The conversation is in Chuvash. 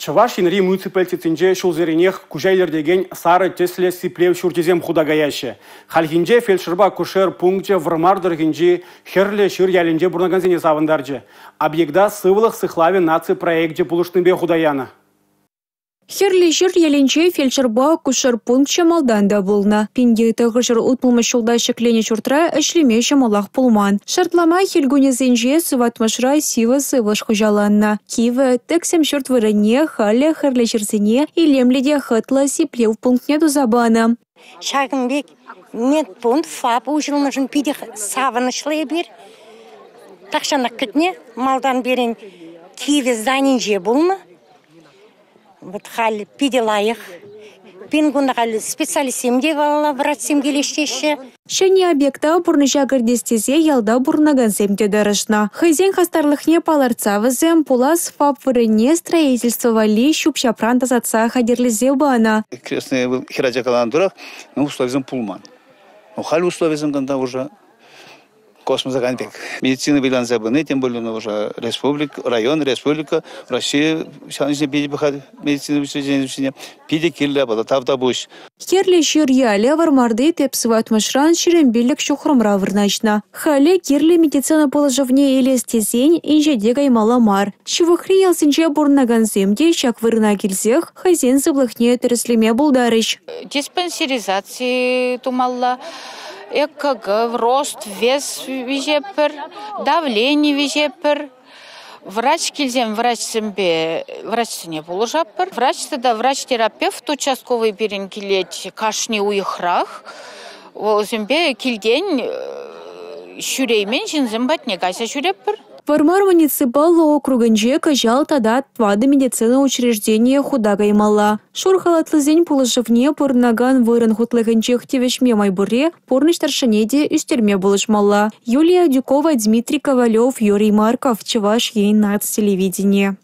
Чӑваш Енри муниципалитетсенче ҫулсеренех куҫа илӗртекен сарӑ тӗслӗ сиплев ҫурчӗсем хута каяҫҫӗ. Хальхинче фельдшерпа акушер пункчӗ Вӑрмар тӑрӑхӗнчи Хӗрлӗ Ҫыр ялӗнче пурӑнакансене савӑнтарчӗ. Объекта «Сывлӑх сыхлавӗ» наци проекчӗ пулӑшнипе хута янӑ. Хӗрлӗ Ҫыр ялӗнче фельдшерпа акушер пункчӗ малтан та пулнӑ. 1960-мӗш ҫулта ҫӗкленӗ ҫуртра ӗҫлеме ҫӑмӑлах пулман. Шартлама хӗл кунӗсенче сыватмӑшра сивӗ сывлӑш хуҫаланнӑ. Кивӗ, тӗксӗм ҫурт вырӑнне халӗ хӗрлӗҫырсене илемлӗ те хӑтлӑ сиплев пунктне туса панӑ. Ҫакӑн пек медпункт, ФАП уҫӑлнӑшӑн питӗ савӑнӑҫлӑ эпир. Тахҫанах кӗтнӗ. Малтан пирӗн кивӗ зданинче пулнӑ. Вот халь питӗ лайӑх. Пирӗн кунта халь специалистсем те врачсем килеҫ теҫҫӗ. Ҫӗнӗ объекта пурнӑҫа кӗртес тесе ялта пурӑнакансем те тӑрӑшнӑ. Хӑйсен хастарлӑхне палӑртса вӗсем пулас ФАП вырӑнне строительство валли ҫӳп-ҫапран тасатса хатӗрлесе панӑ. Крестный хӗрача каланӑ тӑрӑх, условисем пулман. Халь условисем кунта уже космоса кайнӑ пек. Медицина вӑйланса пыни, тем более уже республика, район, республика, Россия ҫавӑн ҫине питӗ пӑхать медицина учрежденийӗсене. Питӗ кирлӗ япала, тавтапуҫ. Хӗрлӗ Ҫыр ялӗ Вӑрмарти тӗп сыватмӑшран 25 ҫухрӑмра вырнаҫнӑ. Халӗ кирлӗ медицина пулӑшӑвне илес тесен инҫете каймалла мар. Ҫывӑхри ялсенче пурӑнакансем те ҫак вырӑна килсех хӑйсен сывлӑхне тӗрӗслеме пултарӗҫ. Диспансеризаци тумалла, ЭКГ, рост, вес виҫетпӗр, давлени виҫетпӗр. Врач килсен врачсемпе врачсене пулӑшатпӑр. Врач тата врач-терапевт участковый пирӗн килет кашни уйӑхрах. Вӗсемпе килтен ҫӳреймен ҫынсем патне кайса ҫӳретпӗр. Вӑрмар муниципаллӑ округӗнче кӑҫал тата 4 медицина учрежденийӗ хута каймалла. Шур халатлисен пулӑшӑвне пурӑнакан вырӑн хутлӑхӗнчех тивӗҫме май пурри пурнӑҫ тӑршшӗне те ӳстерме пулӑшмалла. Юлия Адюкова, Дмитрий Ковалев, Юрий Марков, Чӑваш Ен наци телевиденийӗ.